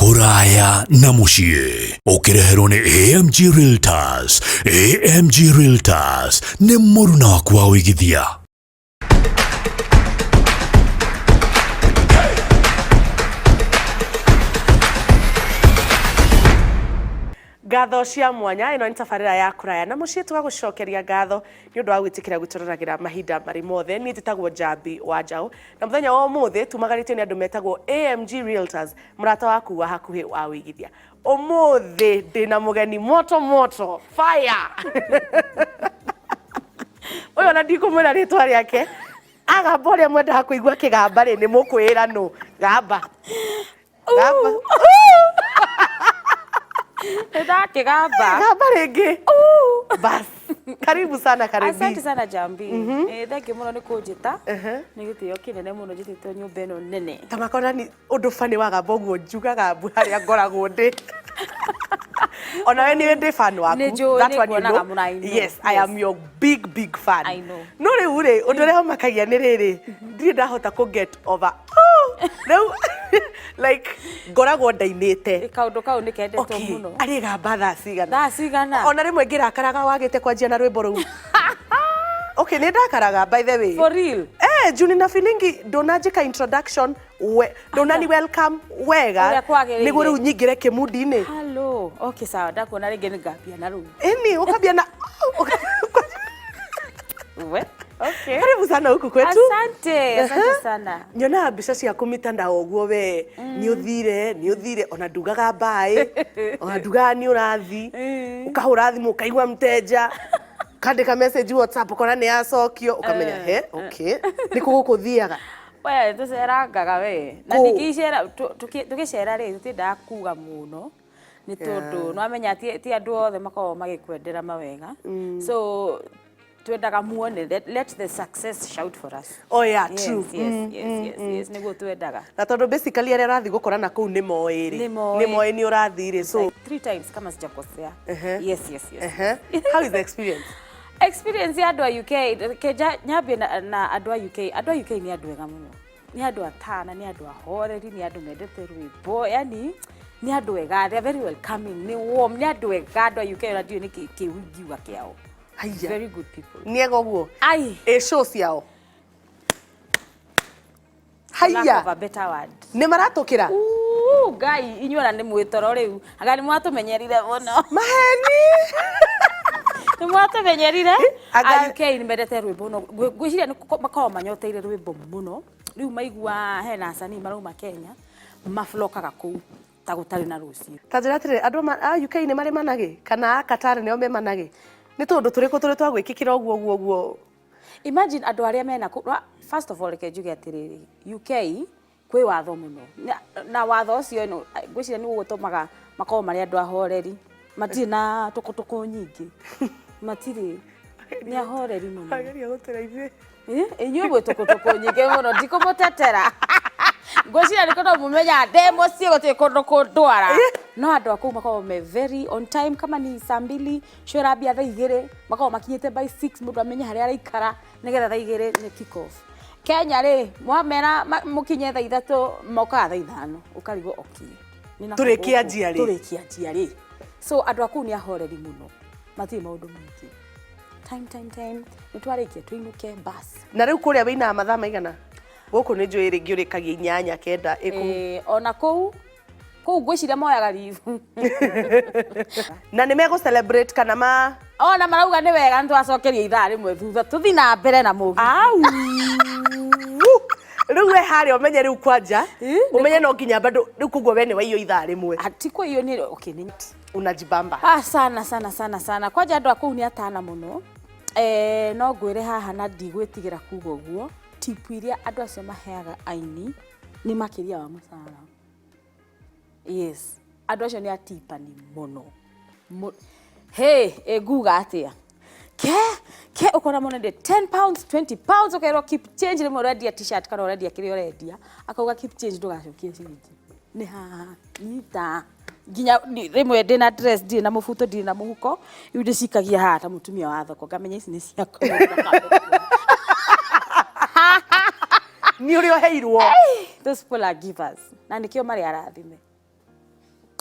Kũraya na mũciĩ ũkĩreherwo nĩ AMG Realtors. AMG Realtors nĩ mũruna waku wa ũigithia. Ngatho cia mwanya ĩno nĩ tabarĩra ya kũraya na mũciĩ. Tũgagũcokeria ngatho nĩ ũndũ wa gwĩtĩkĩra gwĩtũroragĩra mahinda marĩ mothe. Niĩ njĩtagwo Njambi wa Njaũ, na mũthenya wa ũmũthĩ tumagarĩtio nĩ andũ metagwo AMG Realtors, mũrata waku wa hakuhĩ wa ũigithia. Ũmũthĩ ndĩna mũgeni moto moto fire ũyũ, ona ndikũmwĩra rĩtwa rĩake. Agamba ũrĩa mwendaga kũigua kĩgamba rĩ, nĩ mũkwĩra nũ. Gamba, gamba. Ndakĩgamba. Gamba rĩngĩ bas. Karibu sana. Karibu. Asante sana, Jambi. Eh, thank you mũno nĩ kũnjĩta. Nĩ gĩtĩo kĩnene mũno njĩtĩtwo nyũmba ĩno nene. Ta makona ni ũndũ bani wagamba ũguo, njugaga mbu harĩa ngoragwo ndĩ. Ona we nĩ ndĩ fan waku. Nĩ njũĩ, That one you nĩ nguonaga know. mũno, I know. Yes, I am your big big fan. I know. No rĩu rĩ, ũndũ ũrĩa ũmakagia nĩ rĩrĩ, ndirĩ ndahota kũ get over, oh, rĩu like ngoragwo ndainĩte. Kaũndũ kau nĩ kendetwo mũno. Arĩ gamba thaa cigana? Thaa cigana? Ona rĩmwe ngĩrakaraga wagĩte kwanjia na rwĩmbo rũu. Okay, nĩ ndakaraga, by the way. For real? Eh, juu nina feelingi ndũnanjĩka introduction we, ndũnani welcome wega Ũrĩa kwagĩrĩire. Nĩguo rĩu nyingĩre kĩmundi-inĩ. Hello. Okay, sawa, ndakuona rĩngĩ nĩ ngambia na rũu. Ĩni ũkambia na We. Okay. Karibu sana huku kwetu. Asante, asante sana. Nyonaga mbica ciaku mitandao ũguo, we nĩ ũthire, nĩ ũthire, ona ndugaga mbaĩ, ona ndugaga nĩ ũrathi ũkahũra thimũ ũkaigua mteja, ũkandĩka message WhatsApp ũkona nĩ yacokio, ũkamenya he okay, nĩ kũ gũkũ thiaga. We, tũcerangaga we. Na Kũ? ningĩ icera tũgĩcera rĩ, tũtiendaga kuga mũno nĩ tondũ nĩwamenya ti andũ othe makoragwo magĩkwendera mawega, so twendaga muone, let the success shout for us. Oh yeah, Yes, true. Yes, nĩguo twendaga. Na tondũ basically arĩa ũrathiĩ gũkora kũu nĩ moĩ rĩ, Nĩ moĩ. Nĩ moĩ nĩ ũrathiĩ rĩ, so Like three times kama sijakosea. Yes. How is the experience? Experience ya andũ a UK, kenja nyambie na andũ a UK. Andũ a UK nĩ andũ ega mũno, nĩ andũ atana, nĩ andũ ahoreri, nĩ andũ mendete rwĩmbo, yani nĩ andũ ega. They are very welcoming, nĩ warm, nĩ andũ ega andũ a UK. Ona ndiũĩ nĩ kĩ kĩu ingiuga kĩao. Haiya. Very good people. Nĩ ega ũguo? Ai. Ĩ show ciao? Lack Haiya. of a better word. Nĩ maratũkĩra. Uu, Ngai, inyuĩ ona nĩ mwĩtoro rĩu, anga nĩ mwatũmenyerire mũno. Maheni. Nĩ mwatũmenyerire. Anga- A UK nĩ mendete rwĩmbo mũno. Ngwĩciria nĩ makoragwo manyoteire rwĩmbo mũno. Rĩu maigua hena acanii marauma Kenya, mablokaga kũu ta gũtarĩ na rũciũ. Ta njĩra atĩrĩrĩ, andũ a UK nĩ marĩ managĩ kana a Qatar nĩo me managĩ? Nĩ tũũndũ tũrĩkũ tũrĩ twa gwĩkĩkĩra ũguo ũguo ũguo? Imagine andũ arĩa mena first of all, reke njuge atĩrĩrĩ, UK kwĩ watho mũno, na watho ũcio ĩno ngwĩciria nĩguo ũtũmaga makorwo marĩ andũ ahoreri, matirĩ na tũkũtũkũ nyingĩ, matirĩ, nĩ ahoreri mũno. Ageria gũtũra ithuĩ. Eh, inyuĩ mwĩ tũkũtũkũ nyingĩ mũno, ndikũmũtetera. Ngwĩciria nĩ kũndũ mũmenyaga ndĩ mũciĩ gũtirĩ kũndũ kũndwara, no andũ a kũu makoragwo me very on time. Kama ni saa 2, show ĩrambia thaa 2, makoragwo makinyĩte by 6, mũndũ amenye harĩa araikara nĩgetha thaa 2 nĩ kick off. Kenya rĩ, mwamera mũkinye thaa 3, mokaga thaa 5, ũkarigwo okay, nĩ nakũ Tũrĩkĩanjia gũkũ? rĩ? Tũrĩkĩanjia rĩ? So andũ a kũu nĩ ahoreri mũno, matirĩ maũndũ maingĩ. Time, time, time, nĩ twarĩkia tũinũke bas. Na rĩu kũrĩa wĩinaga mathaa maigana? Gũkũ nĩ njũĩ rĩngĩ ũrĩkagia 8, 9, ĩkũu? Eh, ona kũu ngwĩciria moyaga leave. Na nĩ megũ celebrate kana ma Ona marauga nĩ wega nĩ twacokeria ithaa rĩmwe thutha, tũthi na mbere na mũgithi. Au, rĩu we harĩa ũmenye rĩu kwanja ũmenye no nginya bado rĩu, koguo we nĩ waiywo ithaa rĩmwe. Ti kũiywo nĩ okay, nĩ Unajibamba. Ah, sana sana sana sana. Kwanja andũ a kũu nĩ atana mũno. Eh, no ngwĩre haha na ndigwĩtigĩra kuga ũguo, tipu iria andũ acio maheaga aini nĩ makĩria wa mũcara. Yes, andũ acio nĩ atipani mũno. Hey, ĩnguga atĩa, ke ũkona mũno ndĩ £10, £20, ũkerwo keep change. Rĩmwe ũrendia T-shirt kana ũrendia kĩrĩa ũrendia, akauga keep change, ndũgacokie ciringi, nĩ haha nyita. Nginya rĩmwe ndĩna dress, ndirĩ na mũbuto, ndirĩ na mũhuko, rĩu ndĩcikagia haha ta mũtumia wa thoko, ngamenya ici nĩ ciakwa. Nĩ ũrĩa ũheirwo. Those people are givers, na nĩkĩo marĩ arathime.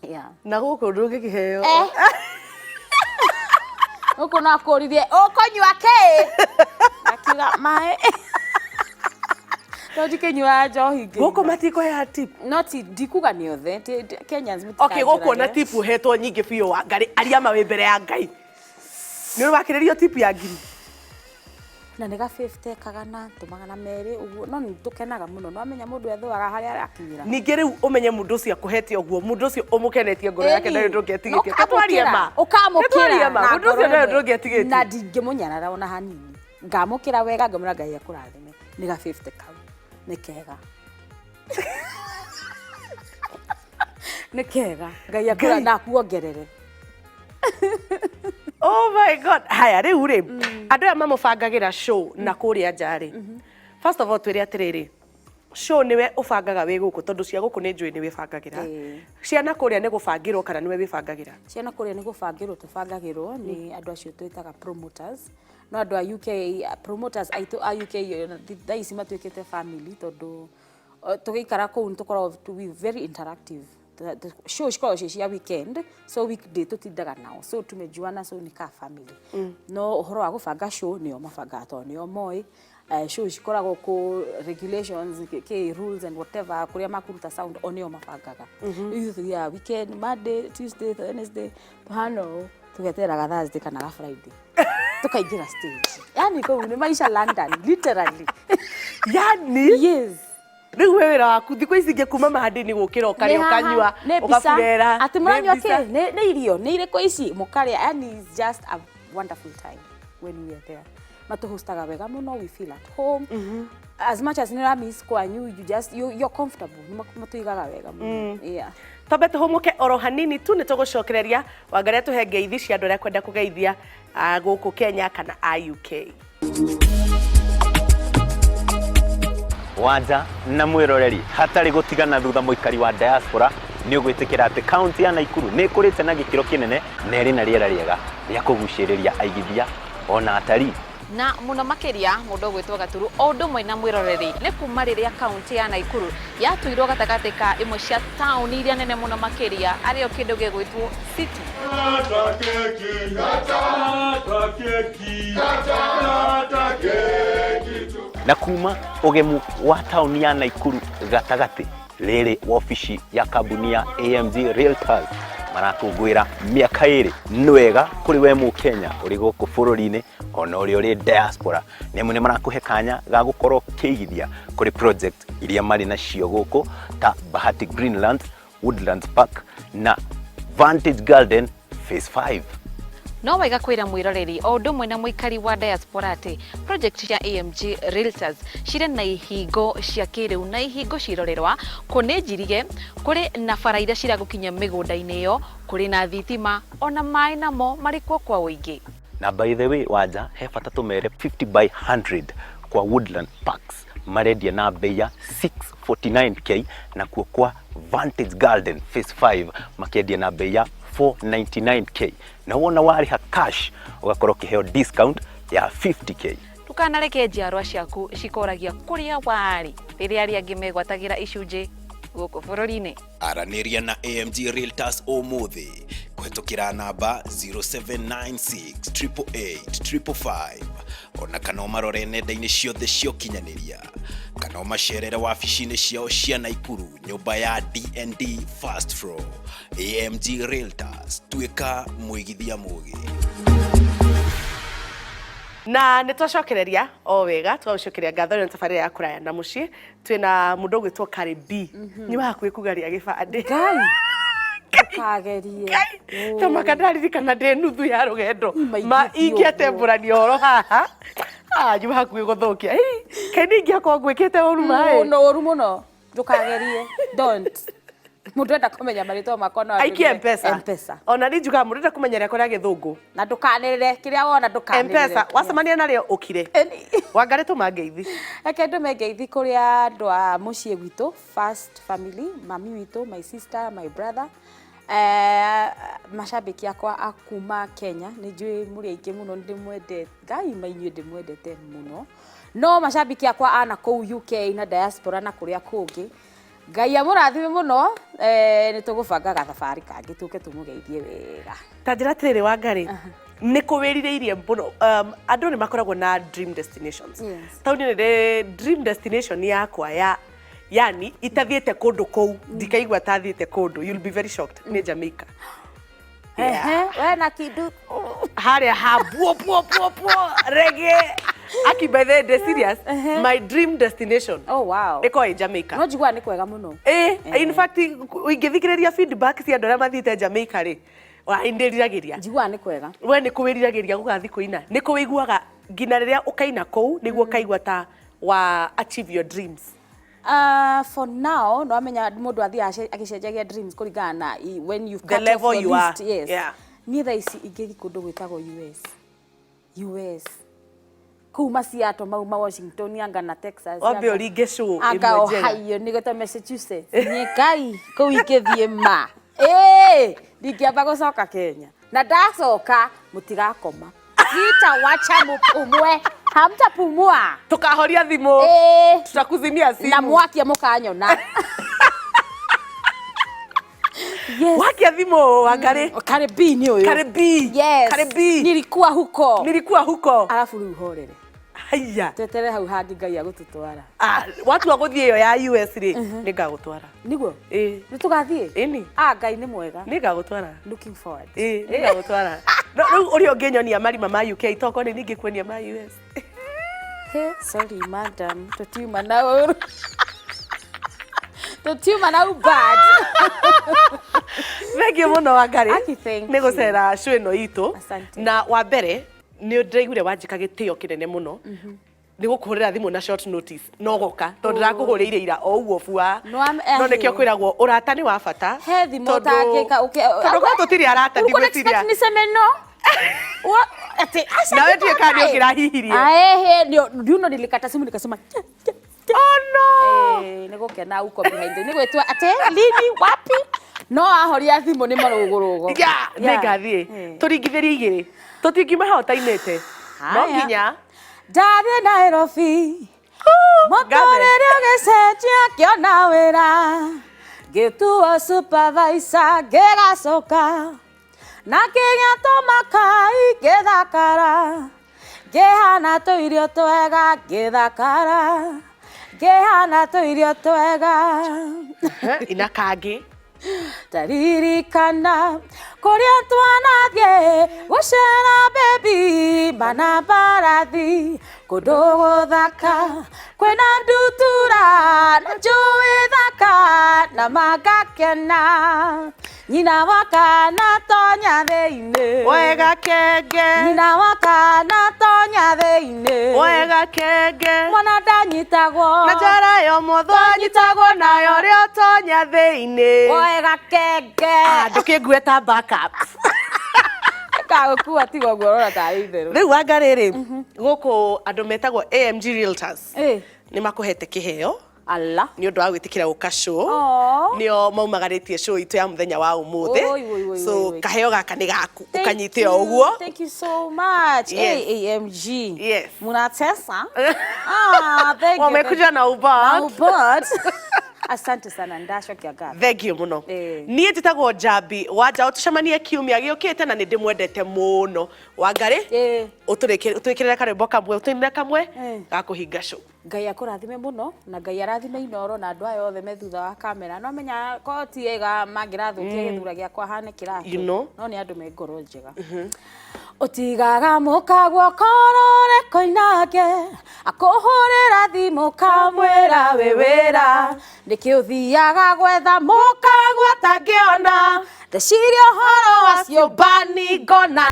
Yeah. Na gũkũ ndũngĩkĩheo. Eh. Gũkũ no akũririe ũkũnyua kĩ? Akiuga maĩ. To ndikĩnyuaga njohi ngĩ. Gũkũ matikũheaga tip. No ti ndikuga nĩ othe. Kenyans Okay, gũkũ ona mũtikanjũrage. tip ũhetwo nyingĩ biũ wa Ngai, aria ma wĩ mbere ya Ngai. Nĩ wakĩrĩrio tip ya ngiri. Na nĩ ga 50 kagana tũmagana merĩ ũguo no nĩ tũkenaga mũno. Nĩwamenya mũndũ ethũaga harĩa arakinyĩra. Ningĩ rĩu ũmenye mũndũ ũcio akũhete ũguo, mũndũ ũcio ũmũkenetie ngoro yake ndarĩ ũndũ ũngĩ atigĩtie. Ta twarie ma. Ũkamũkĩra Ta twarie ma. na Mũndũ ũcio ngoro ndarĩ ũndũ ĩmwe. ũngĩ atigĩtie. Na ndingĩmũnyarara ona hanini. Ngamũkĩra wega ngamwĩra Ngai akũrathime. Nĩ ga 50 kau. Nĩ kega. Nĩ kega. Ngai akũra Ngai. na akuongerere. Oh my God. Haya rĩu rĩ, andũ aya mamũbangagĩra show na kũrĩa nja rĩ. First of all twĩre atĩrĩrĩ, show nĩwe ũbangaga wĩ gũkũ tondũ cia gũkũ nĩ njũĩ nĩ wĩbangagĩra. Ĩĩ. Ciana kũrĩa nĩ gũbangĩrwo kana nĩwe wĩbangagĩra? Ciana kũrĩa nĩ gũbangĩrwo tũbangagĩrwo nĩ andũ acio twĩtaga promoters. No andũ a UK, promoters aitũ a UK thaa ici matuĩkĩte family tondũ tũgĩikara kũu nĩ tũkoragwo to be very interactive. Show cikoragwo ciĩ cia weekend, so weekday tũtindaga nao, so tumejuana, so nĩ ka family. No ũhoro wa gũbanga show nĩo mabangaga tondũ nĩo moĩ. Show cikoragwo kũ regulations kĩ rules and whatever kũrĩa makũruta sound o nĩo mabangaga. Rĩu ithuĩ tũthiaga weekend, Monday, Tuesday, Wednesday, tũhana ũũ tũgeterera ga Thursday kana ga Friday tukaingĩra stage. Yani kũu nĩ maisha London literally. Yani Yes. rĩu we wĩra waku thikũ ici ingĩ kuma mahandi-inĩ gũkĩra ũkarĩa Nĩ haha, ũkanyua nĩ mbica. ũgaburera Atĩ nĩ mũranyua mbica. kĩ? Nĩ irio nĩ irĩkũ ici mũkarĩa. Yani it's just a wonderful time when we are there. Matũhostaga wega mũno, we feel at home. As much as nĩ ũramiss kwanyu, you just you're comfortable. Nĩ matũigaga wega mũno. Yeah. Twambe tũhũmũke oro hanini tu nĩ tũgũcokereria Wangarĩ atũhe ngeithi cia andũ arĩa kwenda kũgeithia gũkũ Kenya kana a UK. Wanja na mwĩroreri hatarĩ gũtigana thutha mũikari wa diaspora nĩ ũgwĩtĩkĩra atĩ kaunti ya Naikuru nĩ ĩkũrĩte na gĩkĩro kĩnene na ĩrĩ na rĩera rĩega rĩa kũgucĩrĩria aigithia ona atarii. Na mũno makĩria mũndũ ũgwĩtwo Gaturu o ũndũ ũmwe na mwĩroreri nĩ kuma rĩrĩa kaunti ya Naikuru yatuirwo gatagatĩ ka imwe cia taũni iria nene mũno makĩria arĩo kĩndũ gĩgwĩtwo city. Na kuma ũgemu wa taũni ya Naikuru gatagatĩ rĩrĩ wabici ya kambuni ya AMG Realtors marakũngũĩra mĩaka ĩrĩ. Nĩ wega kũrĩ we mũkenya ũrĩ gũkũ bũrũri-inĩ ona ũrĩa ũrĩ diaspora nĩ amwe nĩ marakũhe kanya ga gũkorwo ũkĩigithia kũrĩ project iria marĩ nacio gũkũ ta Bahati Greenlands, Woodlands Park na Vantage Garden Phase 5. No wega kwĩra mwĩroreri o ũndũ ũmwe na mũikari wa diaspora atĩ project cia AMG Realtors cirĩ na ihingo cia kĩrĩu na ihingo cirorerwa kũ nĩ njirige kũrĩ na bara iria ciragũkinya mĩgũnda-inĩ ĩyo kũrĩ na thitima ona maĩ namo marĩ kuo kwa ũingĩ. Na by the way Wanja, he bata tũmere 50 by 100 kwa Woodland Parks marendia na bei ya 649k, nakuo kwa Vantage Garden Phase 5 makendia na bei ya 499k, na wona warĩha cash ũgakorwo ũkĩheo discount ya 50k. Ndũkanareke njiarwa ciaku cikoragia kũrĩa warĩ rĩrĩa arĩa angĩ megwatagĩra icunjĩ gũkũ bũrũri-inĩ. Aranĩria na AMG Realtors ũmũthĩ kũhetũkĩra namba 0796 888 555 ona kana ũmarore nenda-inĩ ciothe cia ũkinyanĩria kana ũmacerere wabici-inĩ ciao cia Naikuru nyũmba ya D&D First Floor. AMG Realtors, tuĩka mũigithia mũgĩ. Na nĩ twacokereria o wega twagũcokeria ngatho nĩ tabarĩra ya kũraya na mũciĩ twĩna mũndũ ũgwĩtwo Cardi B. Nyuma hakuhĩ kuga rĩa gĩbandĩ. Ngai ndũkagerie. Ta maka ndaririkana ndĩ nuthu ya rũgendo Maingĩ ma biũ ingĩatembũrania ũhoro haha nyuma hakuhĩ gũthũkia. Kaĩ nĩ ingĩakorwo ngwĩkĩte ũru maĩ. Mũno ũru mũno ndũkagerie. Don't. Mũndũ enda kũmenya marĩtwa makwa no Aikie andũmĩre Mpesa. M-Pesa. Ona niĩ njugaga mũndũ enda kũmenya rĩakwa rĩa gĩthũngũ. Na ndũkanĩrĩre kĩrĩa wona ndũkanĩrĩre. Mpesa wacemania narĩo ũkire. Eni. Wangarĩ tũma ngeithi. Reke ndũme ngeithi kũrĩ andũ a mũciĩ gwitũ, first family, mami witũ, my sister, my brother. Macambĩki akwa a kuma Kenya, nĩ njũĩ mũrĩ aingĩ mũno, nĩ ndĩmwendete, Ngai ma inyuĩ ndĩmwendete mũno. No macambĩki akwa a na kũu UK na diaspora na kũrĩa kũngĩ, Ngai amũrathime mũno. Eh, nĩ tũgũbanga gathabarĩ kangĩ tũke tũmũgeithie wega. Ta njĩra atĩrĩrĩ, Wangari, nĩ kũ wĩrirĩirie mũno? Andũ nĩ makoragwo na dream destinations. Taũni nĩ ndĩ dream destination yakwa ya yani itathiĩte kũndũ kũu ndikaigua tathiĩte kũndũ, you'll be very shocked, nĩ Jamaica. Yeah. Ehe, we na kindu. Harĩa ha buo buo buo buo reggae. Aki, by the way, ndĩ serious, my dream destination Oh wow. ĩkorwo ĩ Jamaica. No njiguaga nĩ kwega mũno. Ĩ, in fact ingĩthikĩrĩria feedback cia andũ arĩa mathiĩte Jamaica rĩ, ndĩriragĩria. Njiguaga nĩ kwega. We nĩ kũ wĩriragĩria gũgathiĩ kũina? Nĩ kũ wĩiguaga nginya rĩrĩa ũkaina kũu nĩguo ũkaigua ta wa achieve your dreams? For now, no amenya mũndũ athiaga agĩcenjagia dreams kũringana na when you The cut off level your you are. list, yes. Niĩ thaa ici ingĩthiĩ kũndũ gwĩtagwo US, US kũu maciato mau ma Washington anga na Texas. Wambe anga- ũringe show anga ĩmwe njega. Ohio nĩgwĩtwo Massachusetts, nĩ Ngai kũu ingĩthiĩ ma ĩĩ ndingĩamba gũcoka Kenya, na ndacoka mũtigakoma, sitawacha mupumue, hamtapumua. Tukahoria thimũ. Ĩĩ. Tutakuzimia simu. Na mwakia mũkanyona, yes. Wakia thimũ, Wangari. Karibi nĩ ũyũ. Karibi. Yes. Karibi. Nilikuwa huko. Nilikuwa huko. Arabu rĩu horere. Haya. Tweterere hau hangĩ Ngai agũtũtwara. Ah, watua gũthiĩ ĩyo ya US rĩ, nĩ ngagũtwara. Nĩguo. Ĩĩ. Nĩ tũgathiĩ. Ĩni. Ah, Ngai nĩ mwega. Nĩ ngagũtwara. Looking forward. Ĩĩ, nĩ ngagũtwara. No rĩu ũrĩa ũngĩnyonia marima ma UK tokorwo nĩ ningĩ kuonia ma US. Hey, sorry madam, tũtiuma na ũru, tũtiuma na ubad. Thank you mũno, Wangari. Aki, thank nĩ you. gũcera show ĩno itũ. Asante. Na wa mbere nĩ ndĩraiguire wanjĩka gĩtĩo kĩnene mũno nĩ gũkũhũrĩra thimũ na short notice no goka tondũ ndĩrakũhũrĩire ira o ũguo bua. No, no nĩkĩo kwĩragwo ũrata nĩ wa bata. He thimũ Tondũ- ũtangĩka tondũ korwo tũtirĩ arata Ulikuwa ndigwĩciria expect niseme no? Ati, acha Nawe niko ndiũĩ kana nĩ naye. ũngĩrahihirie. Aehe, ndio ndio nilikata simu nikasema "Che, che, che." Oh no. Eh, nĩ gũkena uko behind nĩ gwĩtua atĩ lini wapi no ahoria thimũ nĩ marũgũrũgo. Ya, nĩ ngathiĩ. Eh. Tũringithĩrie igĩrĩ, tũtingiuma haha ũtainĩte no Haya. nginya. Ndathiĩ Nairobi, mũtũrĩre ũgĩcenjia, ngĩona wĩra, ngĩtuo supervisor, ngĩgacoka na ngĩgĩa tũmakai, ngĩthakara, ngĩhana tũirio twega, ngĩthakara, ngĩhana tũirio twega. Ina kangĩ. Taririkana kũrĩa twanathiĩ gũcera baby mana mbarathi, kũndũ gũthaka kwĩna ndutura na njũĩ thaka na mangakena, nyina wa kana tonya thĩinĩ. Wega kenge. Nyina wa kana tonya thĩinĩ. Wega kenge. Mwana ndanyitagwo na njara yo motho, anyitagwo nayo rĩ ũtonya thĩinĩ. Wega kenge. Ah, ndũkĩngue ta backup. Kagũkua tiga ũguo ũrona tarĩ itherũ. Rĩu anga rĩrĩ gũkũ andũ metagwo AMG Realtors nĩ makũhete kĩheo Ala. nĩ ũndũ wa gwĩtĩkĩra gũka show. Aw. Nĩo maumagarĩtie show itũ ya mũthenya wa ũmũthĩ. Oi, oi, oi, so oi, oi. Kaheo gaka nĩ gaku. Thank ũkanyite o you. ũguo. Thank you so much. Yes. Hey, AMG. Yes. Munatesa. Ah, thank you. Wamekuja na ubot. Na ubot. Asante sana, ndacokia ngatho. Thank you mũno. Eh. Niĩ njĩtagwo Njambi wa Njaũ, tũcemanie kiumia gĩũkĩte na nĩ ndĩmwendete mũno, Wangarĩ. Eh. Ũtwĩkĩrĩre karwĩmbo kamwe, ũtũinĩre kamwe Eh. ga kũhinga show. Ngai akũrathime mũno na Ngai arathime Inoro na andũ aya othe me thutha wa kamera. No menya ko ti ega mangĩrathũkia gĩthura gĩakwa hane kĩratũ. You know. No nĩ andũ me ngoro njega. Ũtigaga mũkagwo korore koinange akũhũrĩra thimũ kamwĩra wĩ wĩra, nĩkĩ ũthiaga gwetha mũkagwo atangĩona, ndeciria ũhoro wa ciũmbani ngona.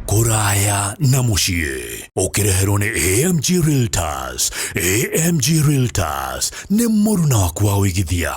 Kũraya na mũciĩ ũkĩreherwo nĩ AMG Realtors. AMG Realtors nĩ mũruna waku wa ũigithia.